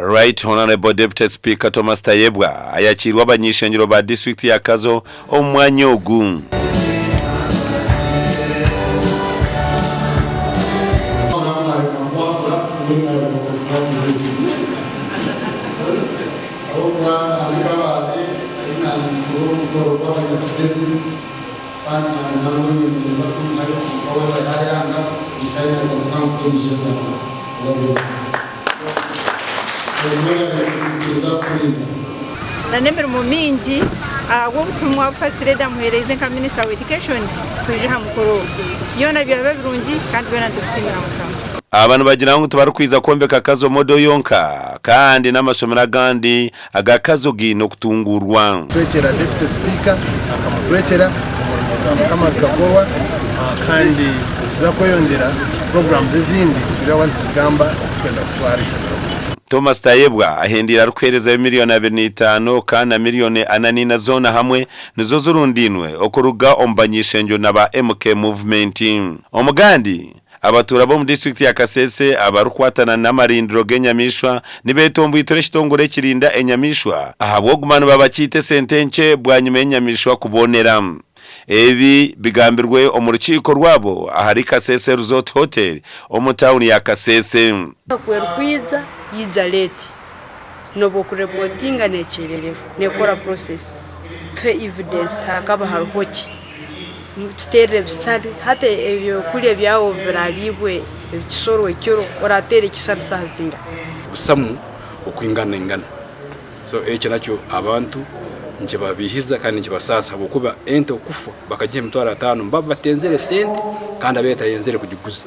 Right Honourable Deputy Speaker Thomas Tayebwa ayakiirwe abany'ishengyero ba disiturikiti ya Kazo omu mwanya ogu. Na n'emirimo mingi ahabw'obutumwa obu First Lady amuheereize nka Minisita wa Education kwija aha mukoro ogu. Byona byaba birungi kandi byona nitubisiimira Mukama. Aba nibagira ngu tibarikwija kwombeka Kazo Model yonka kandi n'amashomero agandi aga Kazo gaine okutunguurwa. Jwekyera Deputy Speaker akamujwekyera, omurimo gwa Mukama gukakorwa kandi nituza kweyongyera programs ezindi turi aho nituzigamba oku twenda kutwara eishomero. Thomas Tayebwa ahendeire arikuheerezayo miriyoni 25 kandi na miriyoni 44 zoona hamwe nizo zirundainwe okuruga omu bany'ishengyero na ba MK Movement. Omugandi, Abatuura b'omu disiturikiti ya Kasese abarikukwatana n'amarindiro g'enyamaishwa nibetomboitira ekitongore ekirinda enyamaishwa ahabw'okuguma nibabakiita esente nkye bwanyima y'enyamaishwa kubonera. Ebi bigambirwe omu rukiiko rwabo ahari Kasese Resort Hotel omu tauni ya Kasese. Ku erikwija, yaija late. N'obu okurepotinga nekyerererwa, nekora process. Tuhe evidence hakaba hariho ki. Tuteerere ebishushani, hati ebyokurya byawe obu birariibwe ekisoro ekiro, orateera ekishushani shaaha zingahi? Busamu okwinganaingana. So ekyo nakyo abantu nikibabiihiza kandi nikibasaasa ahabw'okuba ente okufa bakagiha emitwaro ataano nibaba batenzire sente kandi abaire atayenzire kugiguza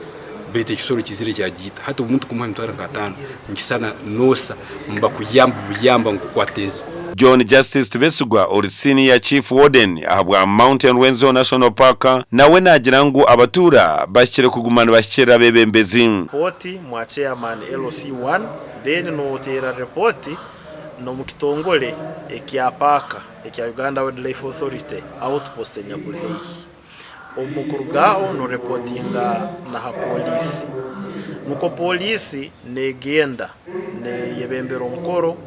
beitu ekisoro kiizire kyagiita. Hati omuntu kumuha emitwaro nk'ataano nikisana noosa nibakuyamba buyamba ngu kukwata ezo. John Justice Tibesigwa ori Senior Chief Warden ahabwa Mountain Rwenzori National Park nawe naagira ngu abatuura bahikire kuguma nibahikirira abeebembezi. Report mwa chairman LC1 then noteera report nomukitongore ekya paaka ekya Uganda Wildlife Authority outpost enyakuri haihi. Omu kuruga aho norepotinga naha poliisi. Nukwo poliisi negenda neyebembera omukoro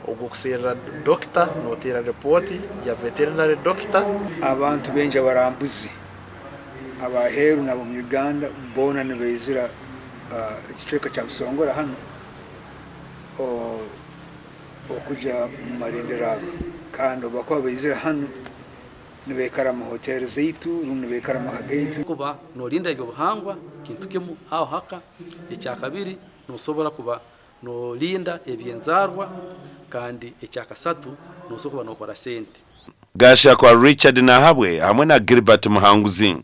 ogw'okuserra dokita, noteera report ya veterinary doctor. Abantu baingi abarambuzi ab'aheeru n'ab'omu Uganda boona nibaizira ekicweka kya Busongora hanu okuja omu marindiro ago kandi obu bakuba baizire hanu nibaikara omu hoteeri zaitu rundi nibaikara omu maka gaitu. Kuba norinda eby'obuhangwa kintu kimu aho haka, ekyakabiri nosobora kuba norinda eby'enzarwa kandi ekyakasatu nosobora kuba nokora sente. Gashakwa Richard Nahabwe hamwe na Gilbert Muhanguzi.